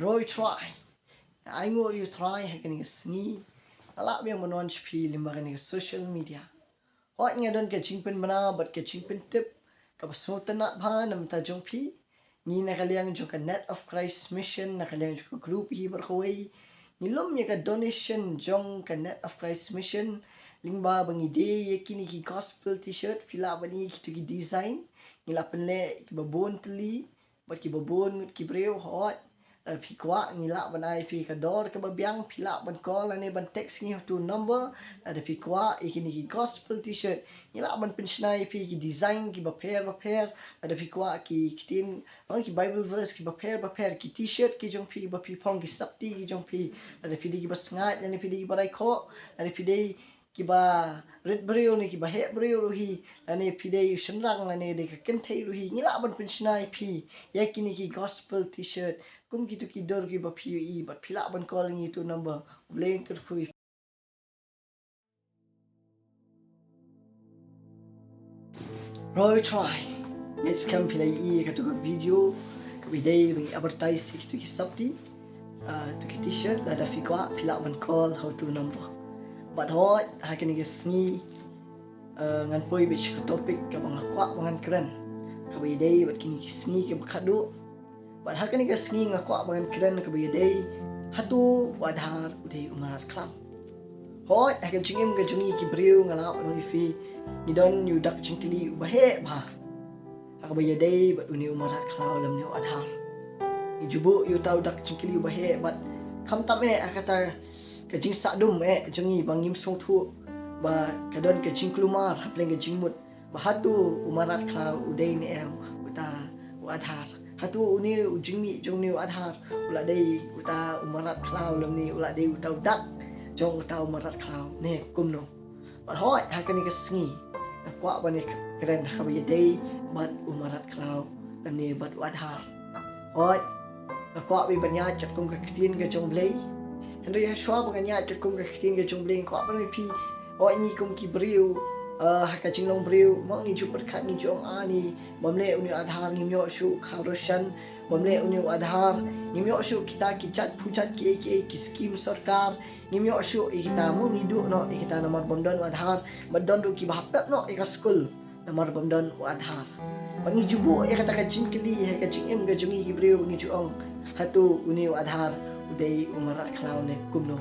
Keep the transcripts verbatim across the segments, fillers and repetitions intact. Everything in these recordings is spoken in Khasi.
Roi Trai. Nga ainguh ïa u Trai ha kane ka sngi. Nga lah biang ban wan sha phi lyngba kane ka social media. Hooid, nga don ka jingpynbna bad ka jingpyntip kaba sngewtynnat bha na bynta jong phi. Ngi na ka liang jong ka Net of Christ Mission, na ka liang jong ka group hi baroh kawei, ngi lum ïa ka donation jong ka Net of Christ Mission lyngba ba ngi die ïa kine ki gospel t-shirt. Phi lah ban i kito ki design, ngi lah pynleh kiba bun tylli bad kiba bun ngut ki briew. Hooid, lada phi kwah ngi lah ban ai phi ka dor kaba biang. Phi lah ban call lane ban text ngi ha uto u number. Lada phi kwah ïa kine ki gospel t-shirt, ngi lah ban pynshna ïa phi ki design kiba pher bapher. Lada phi kwah ki ktien, ki Bible verse kiba pher bapher, ki t-shirt ki jong phi ba phi phong, ki sopti ki jong phi. Lada phi dei kiba sngaid lane phi dei kiba raikhoh, lada phi dei kiba rit briew ne kiba heh briew ruh hi, lane phi dei u shynrang lane dei ka kynthei ruh hi, ngi lah ban pynshna ïa phi ïa kine ki gospel t-shirt kum kito ki dur kiba phi ïohi. Bad phi lah ban call ngi ha uto u number. U Blei un kyrkhu ïa phi. Roi Trai. Next kam phi la ïohi ïa kato ka video kaba dei ba ngi advertise ïa kito ki sopti, ah, to ki t-shirt. Lada phi kwah phi lah ban call ha uto u number. Bad hooid, ha kane ka sngi, ah, ngan poi beit sha ka topic kaba nga kwah ba ngan kren, kaba ïadei bad kine ki sngi kiba khatduh. Bad ha kane ka sngi nga kwah ba ngan kren kaba ïadei, hato u Adhar u dei u mrad khlaw? Hooid, ha ka jingim ka jong ngi ki briew, nga lah ban ong ïa phi, ngi don ïa u dak jingkylli uba heh bha. Ha kaba ïadei bad une u mrad khlaw lymne u Adhar. Ngi ju buh ïa uta u dak jingkylli uba heh bad khamtam eh ha kata ka jingsahdum eh jong ngi ba ngim sngewthuh ba ka don ka jingkulmar hapdeng ka jingmut ba hato u mrad khlaw u dei ne em uta u Adhar. Hato une u jingmih jong une u Adhar u la dei uta u mrad khlaw lymne u la dei uta u dak jong uta u mrad khlaw ne kumno? Bad hooid, ha kane ka sngi nga kwah ban ïa kren ha kaba ïadei bad u mrad khlaw lymne bad u Adhar. Hooid, nga kwah beit ban ïaid katkum ka ktien ka jong U Blei. Hynrei ha shuwa ba ngan ïaid katkum ka ktien ka jong U Blei, nga kwah ban ong ïa phi, hooid, ngi kum ki briew, eh, ha ka jinglong briew, mo, ngi ju pyrkhat, ngi ju ong, ani, bym leh une u Adhar ngim ïoh shuh u khaw ration, bym leh une u Adhar ngim ïoh shuh kita ki jait pujait kiei kiei ki skim sorkar, ngim ïoh shuh ïa kita, mo, ngi duh noh ïa kita namar bym don u Adhar, bad don ruh kiba hap pep noh ïa ka skul namar bym don u Adhar. Bad ngi ju buh ïa kata ka jingkylli ha ka jingim ka jong ngi ki briew, ngi ju ong, hato une u Adhar u dei u mrad khlaw ne kumno?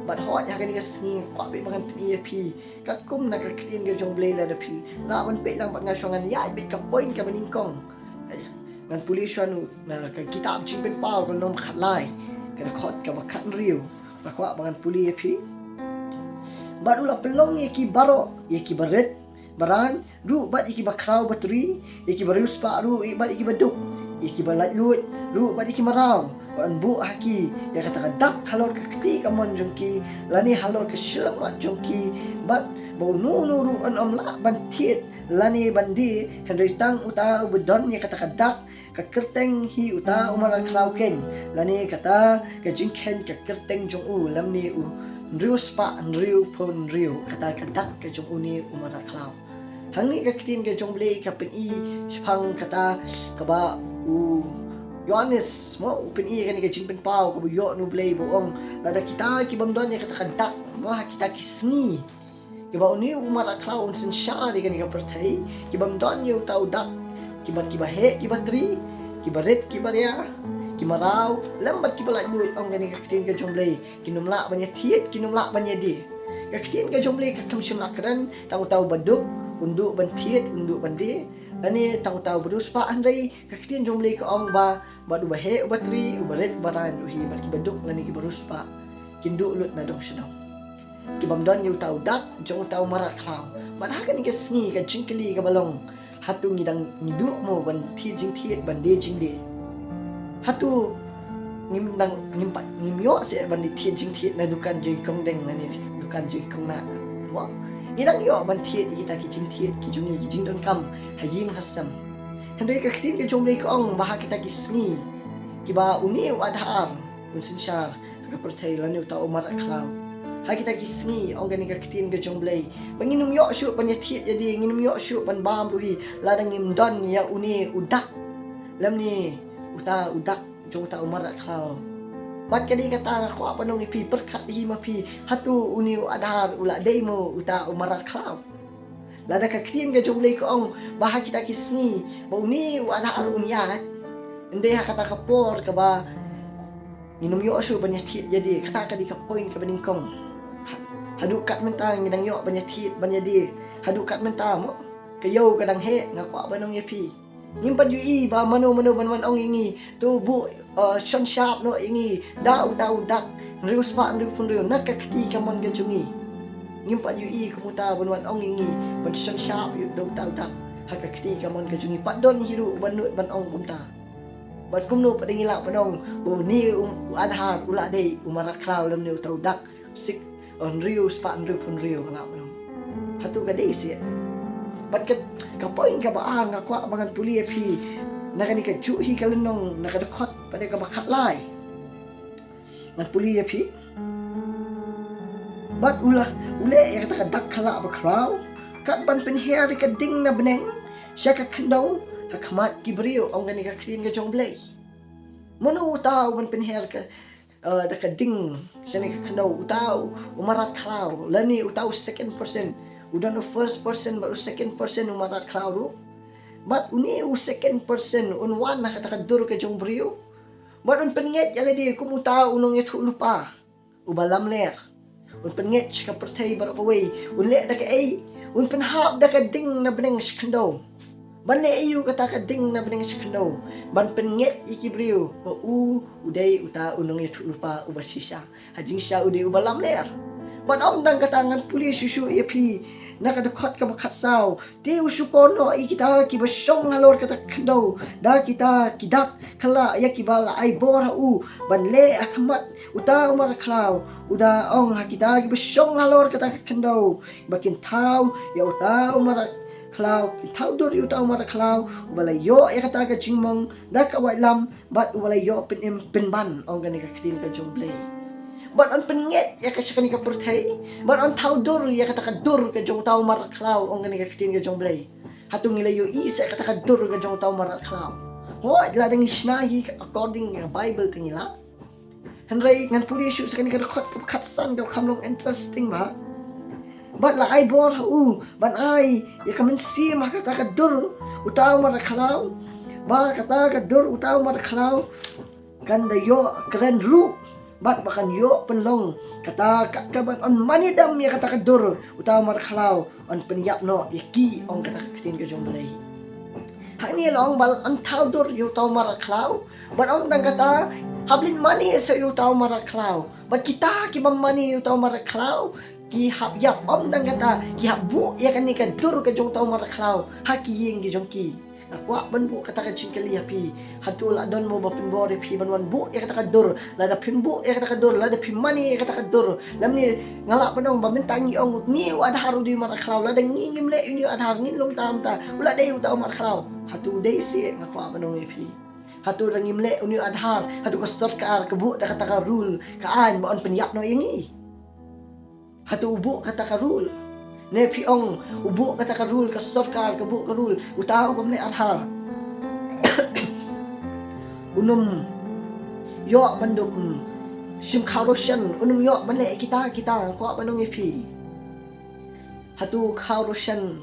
Bad hooid, ha kane ka sngi nga kwah beit ba ngan pyni ïa phi katkum na ka ktien ka jong U Blei. Lada phi lah ban peit lang bad nga shuwa, ngan ïaid beit ka point kaba nyngkong. Ngan pule shuwa na ka kitab Jingpynpaw ka lynnong khatlai, ka dkhot kaba khathynriew. Nga kwah ba ngan pule ïa phi. Bad u la pynlong ïa ki baroh, ïa kiba rit ba raiñ ruh bad ïa kiba khraw batri, ïa kiba riewspah ruh bad ïa kiba duk, ïa kiba laitluid ruh bad ïa ki mraw, bad un buh ha ki ïa kata ka dak halor ka kti kamon jong ki lane halor ka shyllangmat jong ki, bad ba uno uno ruh un ym lah ban thied lane ban die, hynrei tang uta uba don ïa kata ka dak ka kyrteng hi uta u mrad khlaw keiñ, lane kata ka jingkheiñ ka kyrteng jong u, lymne u hynriewspah hynriewphew hynriew, kata ka dak ka jong une u mrad khlaw. Hangne ka ktien ka jong U Blei ka pyni shaphang kata kaba u Ïoannis, mo, u pyni kane ka Jingpynpaw kaba ïoh na U Blei, ba u ong, lada kita ki bym don ïa kata ka dak, mo, ha kita ki sngi kiba une u mrad khlaw un synshar ïa kane ka pyrthei, ki bym don ïa uta u dak, kiba, kiba heh kiba tri, kiba rit kiba ria, ki mraw, lem bad kiba laitluid, ong kane ka ktien ka jong U Blei, kin ym lah ban ïathied, kin ym lah ban ïadie. Ka ktien ka jong U Blei ka khlem shym la kren tang uta uba duk un duh ban thied, un duh ban die, lane tang uta uba riewspah, hynrei ka ktien jong U Blei ka ong ba bad uba heh uba tri, uba rit uba raiñ ruh hi, bad kiba duk lane kiba riewspah kin duh lut na dong sha dong. Ki bym don ïa uta u dak jong uta u mrad khlaw. Bad ha kane ka sngi ka jingkylli kaba long, hato ngi dang, ngi duh mo ban thied jingthied, ban die jingdie? Hato ngim dang, ngim pat, ngim ïoh seh ban die thied jingthied na dukan jingkongdeng lane dukan jingkongnah? Mo, ngi dang ïoh ban thied ïa kita ki jingthied ki jong ngi, ki jingdonkam ha ïing ha sem. Hynrei ka ktien ka jong U Blei ka ong ba ha kita ki sngi kiba une u Adhar un synshar ha ka pyrthei lane uta u mrad khlaw, ha kita ki sngi, ong kane ka ktien ka jong U Blei, ba ngin ym ïoh shuh ban ïathied ïadie, ngin ym ïoh shuh ban bam ruh hi lada ngim don ïa une u dak, lymne uta u dak jong uta u mrad khlaw. Bad ka dei kata nga kwah ban ong ïa phi, pyrkhat hi ma phi, hato une u Aadhaar u la dei mo uta u mrad khlaw? Lada ka ktien ka jong U Blei ka ong ba ha kita ki sngi ba une u Aadhaar un ïaid, ym dei ha kata ka por kaba ngin ym ïoh shuh ban ïathied ïa die. Kata ka dei ka point kaba nyngkong. Ha-, haduh kat mynta ngin dang ïoh ban ïathied ban ïa die. Haduh kat mynta mo, ka ïew ka dang heh, nga kwah ban ong ïa phi. Ngim pat ïohi ba mano mano ban wan ong ïa ngi, to buh, eh, shon shap noh ïa ngi da uta u dak hynriew spah hynriew phew hynriew na ka kti kamon ka jong ngi. Ngim pat ïohi kum uta ban wan ong ïa ngi ban shon shap ïa da uta u dak ha ka kti kamon ka jong ngi. Pat don hi ruh uban nud ban ong kumta. Bad kumno pat ngi lah ban ong ba une u Aadhaar u la dei u mrad khlaw lymne uta u dak six, hynriew spah hynriew phew hynriew, nga lah ban ong. Hato ka dei seh? Bad ka, ka point kaba ar nga kwah ba ngan pule ïa phi na kane kajuh hi ka lynnong, na ka dkhot pat kaba khatlai. Ngan pule ïa phi. Bad u la, u leh ïa kata ka dak khalah bakhraw, kat ban pynher ïa ka ding na bneng sha ka khyndew ha khmat ki briew, ong kane ka ktien ka jong U Blei. Mano uta uban pynher ka, eh, da ka ding shane ka khyndew? Uta u, u mrad khlaw, lane uta u second person. U don u first person bad u second person u mrad khlaw ruh. Bad une u second person un wan ha kata ka dur ka jong u briew. Bad un pynngeit ïa lade kum uta u nongïathuhlypa uba lamler. Un pynngeit sha ka pyrthei baroh kawei. Un leh da kaei? Un pynhap da ka ding na bneng sha khyndew. Ban leh aïu kata ka ding na bneng sha khyndew? Ban pynngeit ïa ki briew ba u, u dei uta u nongïathuhlypa uba shisha. Ha jingshisha u dei uba lamler. Bad ym tang kata, ngan pule shuh shuh ïa phi na ka dkhot kaba khatsaw. Te u shukor noh ïa kita kiba shong halor kata ka khyndew da kita ki dak khalah ïa kiba la ai bor ha u ban leh ha khmat uta u mrad khlaw. U da ong ha kita kiba shong halor kata ka khyndew ba kin thaw ïa uta u mrad khlaw, kin thaw dur ïa uta u mrad khlaw uba la ïoh ïa kata ka jingmong da ka waitlam bad uba la ïoh pynim pynban, ong kane ka ktien ka jong U Blei. Bad yn pynngeit ïa ka sha kane ka pyrthei, bad yn thaw dur ïa kata ka dur ka jong uta u mrad khlaw, ong kane ka ktien ka jong U Blei. Hato ngi la ïohi seh kata ka dur ka jong uta u mrad khlaw? Hooid, lada ngi shna hi according ïa ka Bible te ngi lah. Hynrei ngan pule shuh sha kane ka dkhot kaba khatsan kaba kham long interesting bha. Bad la ai bor ha u ban ai ïa ka mynsiem ha kata ka dur uta u mrad khlaw. Ba kata ka dur uta u mrad khlaw kan da ïoh kren ruh, bad ba kan ïoh pynlong kata kat kaba yn mane dam ïa kata ka dur uta u mrad khlaw, yn pynïap noh ïa ki, ong kata ka ktien ka jong U Blei. Hangne la ong ba yn thaw dur ïa uta u mrad khlaw. Bad ym tang kata, hap leit mane sa ïa uta u mrad khlaw. Bad kita kiba mane ïa uta u mrad khlaw ki hap ïap. Ym tang kata, ki hap buh ïa kane ka dur ka jong uta u mrad khlaw ha ki ïing ki jong ki. Nga kwah ban buh kata ka jingkylli ha phi. Hato la don mo ba pynbor ïa phi ban wan buh ïa kata ka dur? Lada phim buh ïa kata ka dur, lada phim mane ïa kata ka dur, lymne nga lah ban ong ba mynta ngi ong une u Aadhaar u dei u mrad khlaw, lada ngi ngim leh une u Aadhaar, ngin long tam ta, u la dei uta u mrad khlaw. Hato u dei seh? Nga kwah ban ong ïa phi. Hato lada ngim leh une u Aadhaar, hato ka sorkar ka buh da kata ka rule, ka aiñ ba yn pynïap noh ïa ngi? Hato u buh kata ka rule? Ne phi ong u buh kata ka rule, ka sorkar ka buh ka rule, uta u bym leh Aadhaar un ym ïoh ban dup shim khaw ration, un ym ïoh ban leh kita kita? Nga kwah ban ong ïa phi. Hato khaw ration,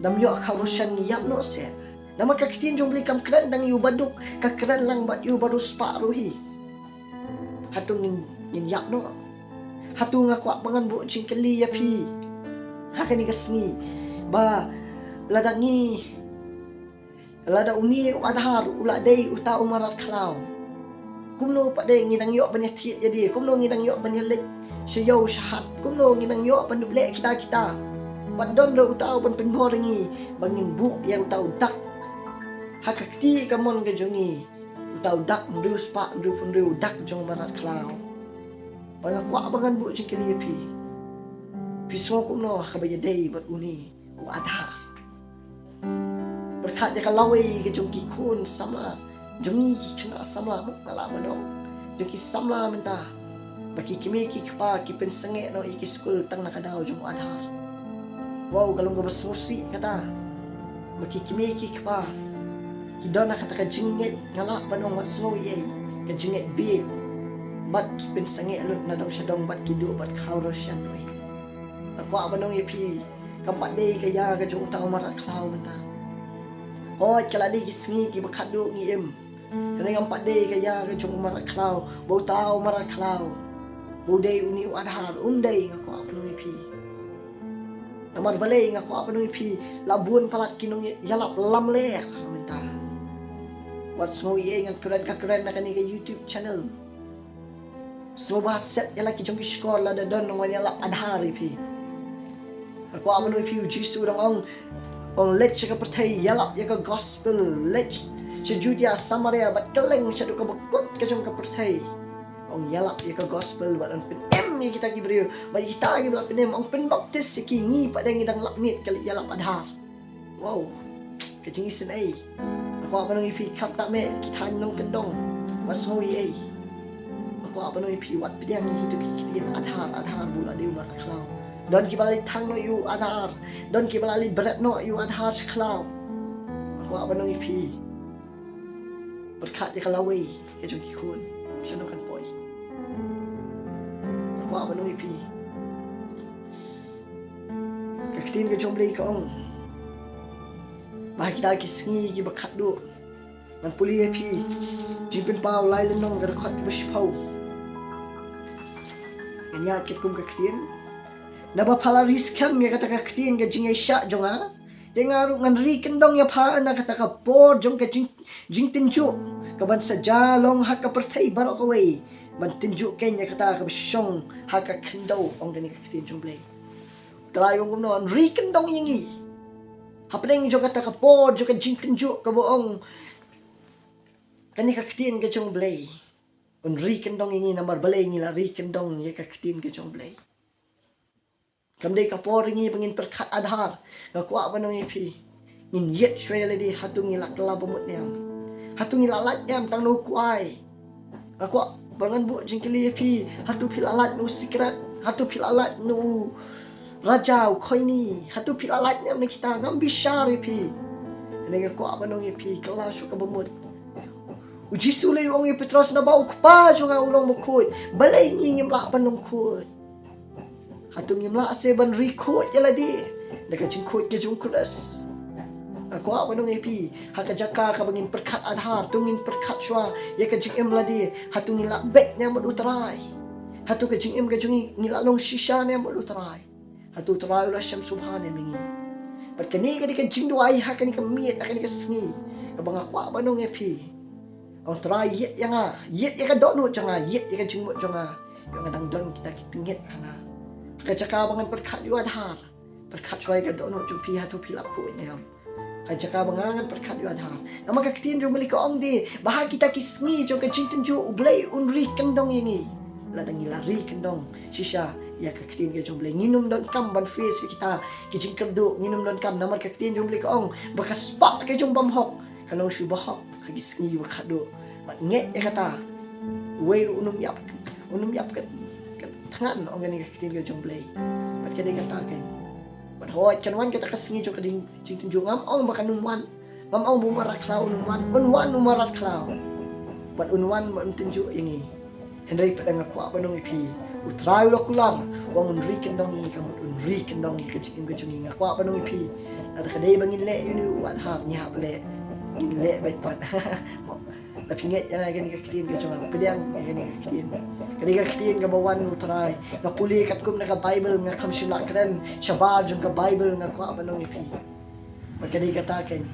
dam ïoh khaw ration ngi ïap noh seh? Namar ka ktien jong U Blei kam kren tang ïa u baduk, ka kren lang bad ïa u bariewspah ruh hi. Hato ngin, ngin ïap noh? Hato, nga kwah ba ngan buh jingkylli ïa phi ha kane ka sngi, ba lada ngi, lada une u Aadhaar u la dei uta u mrad khlaw, kumno pat de ngi dang ïoh ban ïathied ïa die? Kumno ngi dang ïoh ban ïaleit sha ïew sha hat? Kumno ngi dang ïoh ban dup leh kita kita? Bad don ruh uta uban pynbor ïa ngi ba ngin buh ïa uta u dak ha ka kti kamon ka jong ngi, uta u dak hynriew spah hynriew phew hynriew, u dak jong u mrad khlaw. Bad nga kwah ba ngan buh jingkylli ïa phi. Phi sngew kumno ha kaba ïadei bad une u Aadhaar? Pyrkhat ïa ka lawei ka jong ki khun samla, jong ngi ki khynnah samla, mo, nga lah ban ong, jong ki samla mynta, ba ki kmie ki kpa ki pynsangeh noh ïa ki skul tang na ka daw jong u Aadhaar. Wow, ka long kaba sngewsih kata. Ba ki kmie ki kpa ki don ha kata ka jingngeit, nga lah ban ong, wat sngew ei ei. ka jingngeit bieit bad ki pynsangeh lut na dong sha dong bad ki duh bad khaw roshan wei. Nga kwah ban ong ïa phi, kam pat dei ka ïa ka jong uta u mrad khlaw mynta. Hooid, ka la dei ki sngi kiba khatduh ngi im. Kane kam pat dei ka ïa ka jong u mrad khlaw, ba uta u mrad khlaw, ba u dei une u Aadhaar, um dei, nga kwah ban ong ïa phi. Namar balei nga kwah ban ong ïa phi, la bun palat ki nongïalap lamler mynta. Wat sngew ei ei, ngan kren ka kren na kane ka YouTube channel. Sngewbha set ïa la ki jong ki shkor lada don nongwan ïalap Aadhaar ïa phi. Nga kwah ban ong ïa phi, u Jisu u dang ong, ong leit sha ka pyrthei, ïalap ïa ka gospel, leit sha Judea, Samaria bad kylleng shaduh kaba kut ka jong ka pyrthei. Ong ïalap ïa ka gospel bad yn pynim ïa kita ki briew, bad ïa kita kiba la pynim ong pynbaptis ïa ki, ngi pat de ngi dang lap miet ka leit ïalap Aadhaar. Wow, ka jingisynei. Nga kwah ban ong ïa phi, khamtam eh ki thaiñ nongkyndong, wat sngew ei ei. Nga kwah ban ong ïa phi, wat pdiang ïa kito ki ktien Aadhaar, Aadhaar ba u la dei u mrad khlaw. Don kiba la leit thang noh ïa u Aadhaar, don kiba la leit bret noh ïa u Aadhaar sha khlaw. Nga kwah ban ong ïa phi, pyrkhat ïa ka lawei ka jong ki khun, shano kan poi. Nga kwah ban ong ïa phi, ka ktien ka jong U Blei ka ong ba ha kita ki sngi kiba khatduh, ngan pule ïa phi Jingpynpaw lai lynnong, ka dkhot kaba shiphew. Ngan ïa kit kum ka ktien. Naba pha la ri skhem ïa kata ka ktien ka jingïaishah jong nga, te nga ruh ngan ri kyndong ïa pha na kata ka por jong ka jing, jingtynjuh, kaban sa jia long ha ka pyrthei baroh kawei, ban tynjuh keiñ ïa kata kaba shong ha ka khyndew, ong kane ka ktien jong U Blei. Trai ong kumno, yn ri kyndong ïa ngi hapdeng jong kata ka por jong ka jingtynjuh kaba ong kane ka ktien ka jong U Blei. Yn ri kyndong ïa ngi, namar balei ngi la ri kyndong ïa ka ktien ka jong U Blei. Kam dei ka por ïa ngi ba ngin pyrkhat Aadhaar. Nga kwah ban ong ïa phi, ngin ïeit shuwa ïa lade, hato ngi la kylla bamut ne em? Hato ngi la lait ne em tang na u kwai? Nga kwah ba ngan buh jingkylli ïa phi, hato phi la lait na u sikret? Hato phi la lait na u raja, u khoini? Hato phi la lait ne em na kita? Ngam bishar ïa phi. Hynrei nga kwah ban ong ïa phi, kylla shuwa ka bamut. U Jisu u la ong ïa u Petros, naba u Kpa jong nga u long bakhuid, balei ngi ngim lah ban long khuid? Hato ngim lah se ban ri khuid ïa lade da ka jingkhuid ka jong u Khrist? Nga kwah ban ong ïa phi, ha ka jaka kaba ngin pyrkhat Aadhaar, to ngin pyrkhat shuwa ïa ka jingim lade, hato ngi la beit ne em bad u Trai? Hato ka jingim ka jong ngi, ngi la long shisha ne em bad u Trai? Hato u Trai u la shem sngewbha ne em ïa ngi? Bad kane ka dei ka jingduwai ha kane ka miet, ha kane ka sngi, kaba nga kwah ban ong ïa phi. Ong Trai, ïeit ïa nga, ïeit ïa ka dohnud jong nga, ïeit ïa ka jingmut jong nga. Ïoh nga dang don kita ki tyngit ha nga. Ha ka jaka ba ngan pyrkhat ïa u Aadhaar, pyrkhat shuwa ïa ka dohnud jong phi, hato phi la khuid ne em? Ha ka jaka ba nga ngan pyrkhat ïa u Aadhaar. Namar ka ktien jong U Blei ka ong de ba ha kita ki sngi jong ka jingtynjuh U Blei un ri kyndong ïa ngi. Lada ngi la ri kyndong shisha ïa ka ktien ka jong U Blei, ngin ym donkam ban face ïa kita ki jingkyrduh, ngin ym donkam, namar ka ktien jong U Blei ka ong ba ka spah ka jong u bymhok kan long shu bahok ha ki sngi ba khatduh. Bad ngeit ïa kata, uwei ruh un ym ïap, un ym ïap ka, ka thngan, ong kane ka ktien ka jong U Blei. Bad ka dei kata keiñ. Bad hooid, kan wan kata ka sngi jong ka ding, jingtynjuh, ngam ong ba kan ym wan, ngam ong ba u mrad khlaw un ym wan, un wan u mrad khlaw. Bad un wan bad un tynjuh ïa ngi. Hynrei pat nga kwah ban ong ïa phi, u Trai u la kular ba un ri kyndong ïa ngi, ka mut un ri kyndong ïa ka jingim ka jong ngi. Nga kwah ban ong ïa phi, lada ka dei ba ngin leh ïa une u Aadhaar, ngi hap leh, ngin leh beit pat. La phi ngeit ïa nga, kane ka ktien ka jong nga, pdiang ïa kane ka ktien. Ka dei ka ktien kaba wan na u Trai. Nga pule katkum na ka Baibl, nga khlem shym la kren shabar jong ka Baibl, nga kwah ban ong ïa phi. Bad ka dei kata keiñ,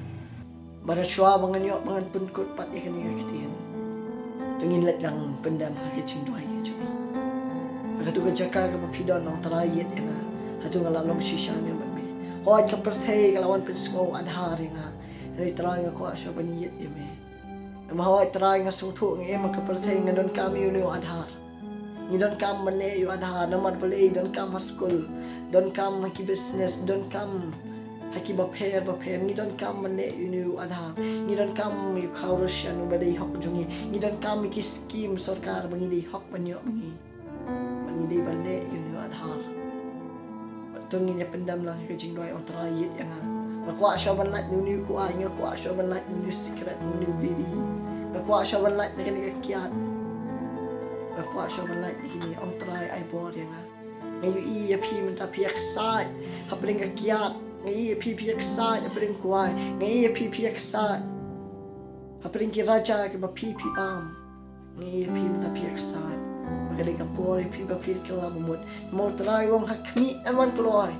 ba da shuwa ba ngan ïoh ba ngan pynkut pat ïa kane ka ktien, to ngin leit lang pyndem ha ka jingduwai ka jong ngi. Ha kato ka jaka kaba phi don, ong Trai, ïeit ïa nga, hato nga la long shisha ne em bad me? Hooid, ka pyrthei ka la wan pynsngew Aadhaar ïa nga. Hynrei Trai, nga kwah shuwa ban ïeit ïa me. Namar hooid Trai, nga sngewthuh, nga im ha ka pyrthei, nga donkam ïa une u Aadhaar. Ngi donkam ban leh ïa u Aadhaar, namar balei, donkam ha skul, donkam ha ki business, donkam ha ki bapher bapher, ngi donkam ban leh ïa une u Aadhaar. Ngi donkam ïa u khaw roshan uba dei hok jong ngi. Ngi donkam ïa ki skim sorkar ba ngi dei hok ban ïoh ma ngi. Ba ngi dei ban leh ïa une u Aadhaar. Bad to ngin ïa pyndem lang ha ka jingduwai, ong Trai, ïeit ïa nga. Nga kwah shuwa ban lait na une u kwai, nga kwah shuwa ban lait na une u sikret, na une u bidi. Nga kwah shuwa ban lait na kane ka kiad. Nga kwah shuwa ban lait na kine, ong Trai ai bor ïa nga. Nga ïohi ïa phi mynta phi ïaksaid hapdeng ka kiad. Nga ïohi ïa phi phi ïaksaid hapdeng kwai. Nga ïohi ïa phi phi ïaksaid hapdeng ki raja kiba phi phi bam. Nga ïohi ïa phi mynta phi ïaksaid. Ba ka dei ka por ïa phi ba phi kylla ba mut. Namar Trai u ong ha khmih yn wan kloi.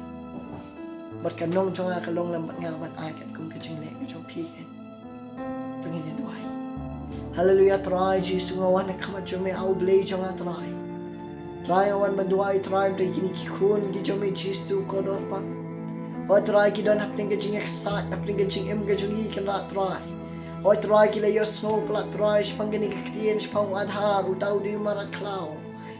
Bad ka nong jong nga ka long lem bad nga ban ai katkum ka jingleh ka jong phi. Te ngin ïa duwai. Haleluya Trai Jisu, nga wan ha khmat jong me, A U Blei jong nga Trai. Trai, nga wan ban duwai Trai, mynta ïa kine ki khun ki jong me Jisu kordor Pa. Hooid Trai, ki don hapdeng ka jingïaksaid, hapdeng ka jingim ka jong ki Kynrad Trai. Hooid Trai, ki la ïohsngew palat Trai shaphang kane ka ktien, shaphang u Aadhaar, uta u dei u mrad khlaw.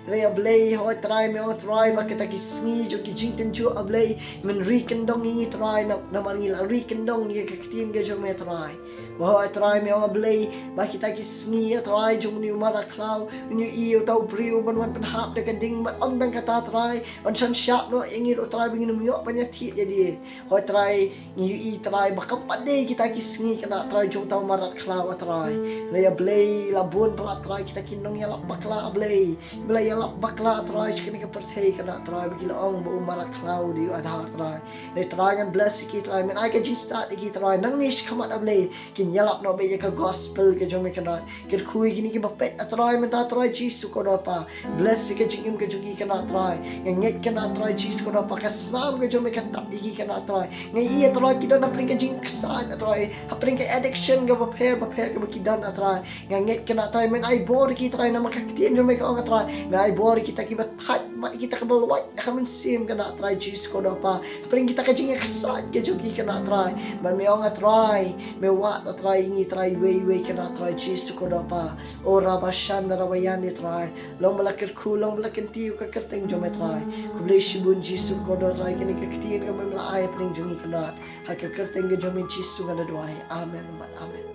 Hynrei A Blei, hooid Trai, me ong Trai ba kita ki sngi jong ki jingtynjuh A Blei, men ri kyndong ïa ngi Trai, na, namar ngi la ri kyndong ïa ka ktien ka jong me Trai. Ba hooid Trai, me ong A Blei ba kita ki sngi A Trai jong une u mrad khlaw, une u ïa uta u briew ban wan pynhap da ka ding, bad ym tang kata Trai, yn shon shap noh ïa ngi ruh Trai ba ngin ym ïoh ban ïa thied ïa die. Hooid Trai, ngi ïohi Trai ba kam pat dei kita ki sngi Kynrad Trai jong uta u mrad khlaw A Trai. Hynrei A Blei la bun palat Trai kita ki nongïalap bakla A Blei. Ba la ïalap bakla Trai sha kane ka pyrthei Kynrad Trai ba ki la ong ba u mrad khlaw u dei u Aadhaar Trai. Hynrei Trai ngan bless ïa ki Trai, men ai ka jingstad ïa ki Trai. Nangne shakhmat A Blei kin ïalap noh beit ïa ka gospel ka jong me Kynrad. Kyrkhu ïa kine kiba peit A Trai mynta Trai Jisu kordor Pa. Bless ïa ka jingim ka jong ki Kynrad Trai. Nga ngeit Kynrad Trai Jisu kordor Pa, ka snam ka jong me kan tap ïa ki Kynrad Trai. Nga ïohi A Trai ki don hapdeng ka jingïaksaid A Trai, hapdeng ka addiction kaba pher bapher kaba ki don A Trai. Nga ngeit Kynrad Trai, men ai bor ïa ki Trai, namar ka ktien jong me ka ong A Trai, men ai bor ïa kita kiba thait bad ïa kita kiba luid ïa ka mynsiem Kynrad Trai Jisu kordor Pa. Hapdeng kita ka jingïaksaid ka jong ki Kynrad Trai, bad me ong A Trai, me wad A Trai ïa ngi Trai iwei iwei Kynrad Trai Jisu kordor Pa. O Rabashan Rabayane Trai, long ba la kyrkhu, long ba la kyntiew ka kyrteng jong me Trai. Khublei shibun Jisu kordor Trai, kane ka ktien kaba me la ai hapdeng jong ngi Kynrad. Ha ka kyrteng ka jong me Jisu nga da duwai. Amen bad amen.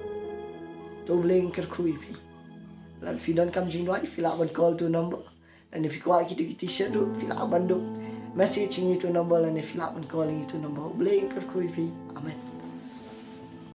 To U Blei un kyrkhu ïa phi. Lada phi donkam jingduwai phi lah ban call to number. Lane phi kwah kito ki t-shirt ruh phi lah ban dup message ïa ngi to number, lane phi lah ban call ïa ngi to number. U Blei un kyrkhu ïa phi. Amen.